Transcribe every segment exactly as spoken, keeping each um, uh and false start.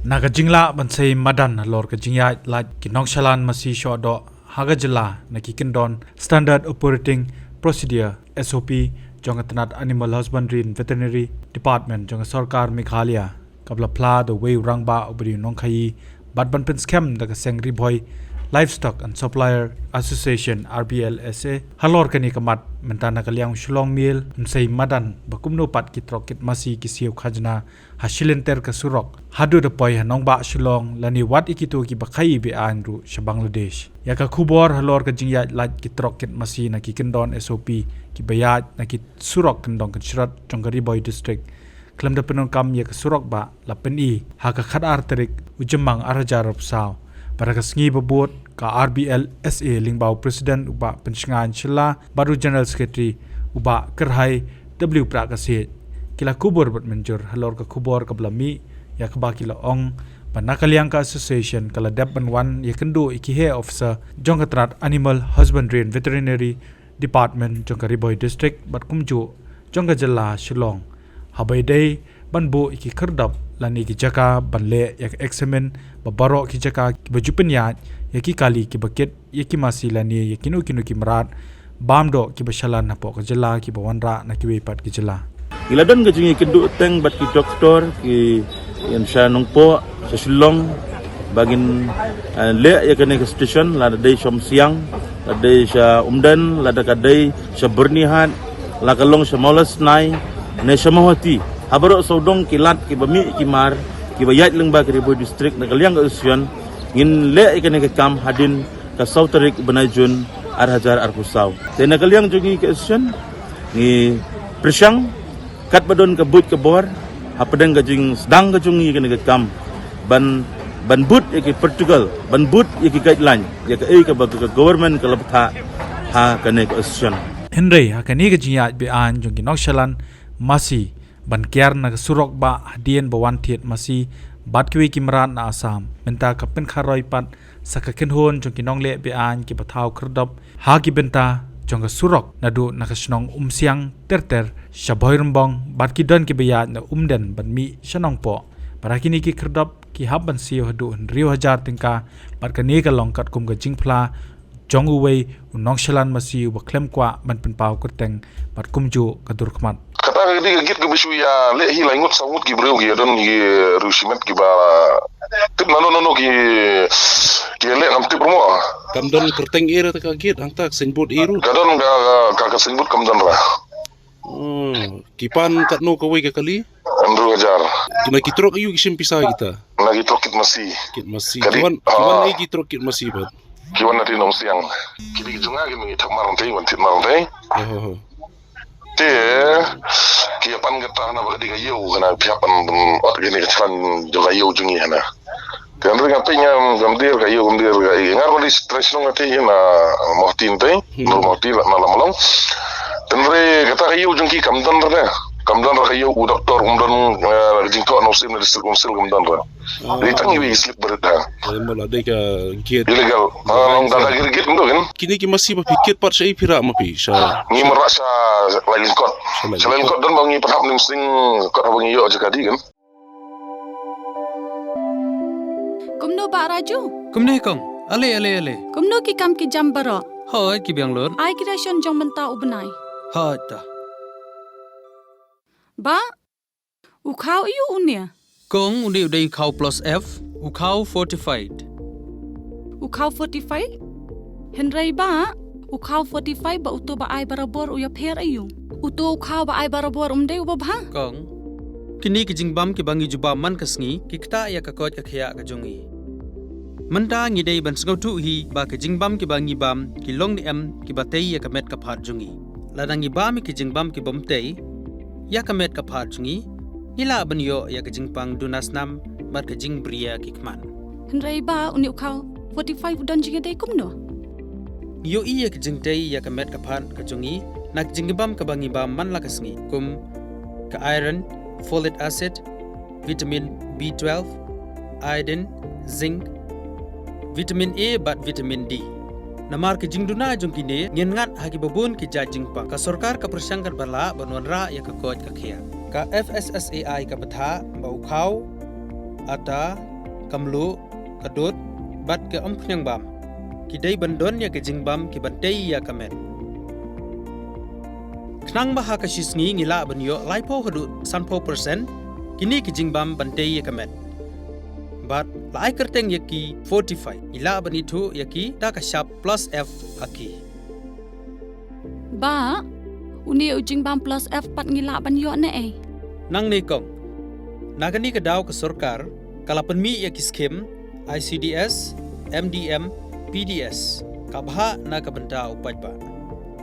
Na ka jinglah ban sei madan halor ka jingïaid lait ki nongshalan masi shoh doh ha ka jylla na ki kyndon Standard Operating Procedure, S O P, jong ka tnat Animal Husbandry and Veterinary Department jong ka sorkar Meghalaya, kaba la phla da uwei u rangbah uba dei u nongkhaii bad ban pynskhem da ka seng Ri Bhoi Livestock and Supplier Association, R B L S A, halor kane ka mat, mynta na ka liang u Shillong Mail un sei madan ba kumno pat ki trok kit masi ki siew khajna ha shilynter ka surok haduh da poi ha nongbah Shillong, lane wat ïa kito kiba khaii be-aiñ ruh sha Bangladesh. Ïa ka khubor halor ka jingïaid lait ki trok kit masi na ki kyndon S O P kiba ïaid na ki surok kyndong kynshrot jong ka Ri Bhoi District, khlem da pyndonkam ïa ka surok bah, la pyni ha ka khatar tarik u Jymmang ar hajar arphew saw. Bad ha ka sngi ba bud, ka R B L S A lyngba u President u Bah Pynshngain Shylla bad u General Secretary u Bah Kyrhai W Prakash, ki la kubur bad mynjur halor ka khubor kaba la mih, ïa kaba ki la ong ba na ka liang ka association ka la dep ban wan ïakynduh ïa ki heh officer jong ka tnat Animal Husbandry and Veterinary Department jong ka Ri Bhoi District bad kumjuh jong ka jylla Shillong, haba ïadei ban buh ïa ki khyrdop lane ki jaka ban leh ïa ka examine ba baroh ki jaka kiba ju pynïaid ïa ki kali kiba kit ïa ki masi lane ïa kino kino ki mrad bam doh kiba shalan hapoh ka jylla kiba wanrah na kiwei pat ki jylla. Ngi la don ka jingïakynduh teng bad ki doktor, ki ïa sha Nongpoh, sha Shillong, ba ngin, eh, leh ïa kane ka station, lada dei sha Umsiang, lada dei sha Umden, lada ka dei sha Byrnihat, la ka long sha Mawlasnai, ne sha Mawhati. Ha baroh sawdong ki lad kiba mih ki mar, kiba ïaid lyngba ka Ri Bhoi District na ka liang ka association, ngin leh ïa kane ka kam hadien ka saw tarik bnai Jun ar hajar arphew saw. Te na ka liang jong ngi ka association, ngi pyrshang katba don ka buit ka bor, hapdeng ka jingsdang ka jong ngi kane ka kam, ban, ban bud ïa ki protocol, ban bud ïa ki guideline, ïa kaei kaba ka government ka la bthah ha kane ka association. Hynrei ha kane ka jingïaid be-aiñ jong ki nongshalan masi ban kiar na ka surok bah hadien ba wan thied masi bad kiwei ki mrad na Assam, mynta ka pynkharoi pat sa ka kynhun jong ki nongleh be-aiñ kiba thaw khyrdop ha ki bynta jong ka surok naduh na ka shnong Umsiang ter ter sha Bhoirymbong bad ki don kiba ïaid na Umden ban mih sha Nongpoh. Bad ha kine ki khyrdop ki hap ban siew haduh hynriew hajar tyngka, bad kane ka long katkum ka jingphla jong uwei u nongshalan masi uba khlem kwah ban pynpaw kyrteng bad kumjuh ka dur khmat. Kata ka dei ka gate kaba shu ïaleh hi lai ngut saw ngut ki briew ki don ki riew shimet kiba tip nano nano ki, ki leh ngam tip ruh mo. Kam don kyrteng ei ruh ta ka gate, hangta ka signboard ei ruh. Ka don ka, ka, ka signboard kam don ruh. Hmm, ki pan katno kawei ka kali? Hynriew hajar. Ki na ki trok aiu ki shim pisa kita? Na ki trok kit masi. Kit masi. Kali. Ki wan, ki wan, ah, ei ki trok kit masi pat? Ki wan na Umsiang. Ki dei ki jong nga, ki ngi thap marang tei, wan thit marang tei. Oh, oh, oh. Te ki ïa pan kata na ba ka dei ka ïew, ka na phi hap ban ot kane ka shlan jong ka ïew jong ngi hana. Te hynrei nga peit ngam, ngam der ka ïew, ngam der ka ïew. Nga ruh dei trai shnong nga te ïa na Mawhati te, hmm, na Mawhati la na Lamlong. Te hynrei kata ka ïew jong ki kam don re. Kam don re ka ïew u doktor, kam don, eh, ka jingthoh na u Chief Minister Council kam don re. Ah. Dei tang iwei i slip barit ha. Dei mo la dei ka gate. Illegal. Ah, long da da gate gate ndo kan. Kine ki masi ba phi kit pat sha i phi rah ma phi sha. Ngi marwah sha Laitlyngkot. Sha Laitlyngkot. Sha Laitlyngkot don ba ngi pynhap ning sing kot haba ngi ïoh jaka di kan. Kumno Bah Raju? Kumne kong. Ale, ale, ale. Kumno ki kam ki jam baroh? Hoi, ki biang lut. Ai ki ration jong mynta u bnai. Hoi ta. Bah, u khaw aiu une? Kong, une u dei u khaw plus F, u khaw fortified. U khaw fortified? Hynrei bah, u khaw fortified bad uto ba ai barabor u ïapher aiu? Uto u khaw ba ai barabor um dei uba bha? Kong, kine ki jingbam kiba ngi ju bam man ka sngi, ki ktah ïa ka koit ka khiah ka jong ngi. Mynta ngi dei ban sngewthuh hi ba ki jingbam kiba ngi bam ki long ne em kiba tei ïa ka met ka phad jong ngi. Lada ngi bam ïa ki jingbam kibym tei ïa ka met ka phad jong ngi, ngi lah ban ïoh ïa ka jingpang duna snam bad ka jingbriew ki khmat. Hynrei bah, une u khaw fortified u don jingïadei kumno? Ngi ïohi ïa ka jingtei ïa ka met ka phad ka jong ngi na ki jingbam kaba ngi bam man la ka sngi, kum ka iron, folic acid, vitamin B twelve, iodine, zinc, vitamin A bad vitamin D. Namar ki jingduna jong kine, ngin ngat ha kiba bun ki jait jingpang. Ka sorkar ka pyrshang katba lah ban wanrah ïa ka koit ka khiah. Ka F S S A I ka bthah ba u khaw, ata, ka mluh, ka dud, bad ka umphniang bam. Ki dei ban don ïa ki jingbam ki ban tei ïa ka met. Khnang ba ha ka shi sngi ngi lah ban ïoh laiphew haduh sanphew percent kine ki jingbam ban tei ïa ka met. Bad la ai kyrteng ïa ki Fortify, ngi lah ban ithuh ïa ki da ka shap plus F ha ki. Bah, une u jingbam plus F pat ngi lah ban ïoh ne ei? Nangne kong. Na kane ka daw ka sorkar ka la pynmih ïa ki skim I C D S, M D M, P D S, ka bhah na ka bynta u paidbah.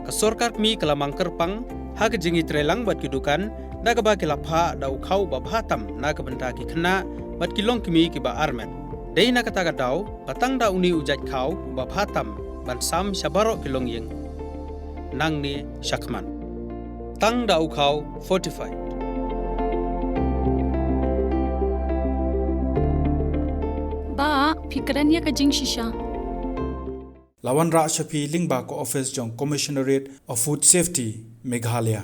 Ka sorkar kmie ka la mang kyrpang ha ka jingïatreilang bad ki dukan, da kaba ki la phah da u khaw ba bha tam na ka bynta ki khynnah bad ki longkmie kiba armet. Dei na kata ka daw ba tang da une u jait khaw ba bha tam ban sam sha baroh ki longïing. Nangne shakhmat. Tang da u khaw Fortify. Bah, phi kren ïa ka jingshisha. La wanrah sha phi lyngba ka office jong Commissionerate of Food Safety, Meghalaya.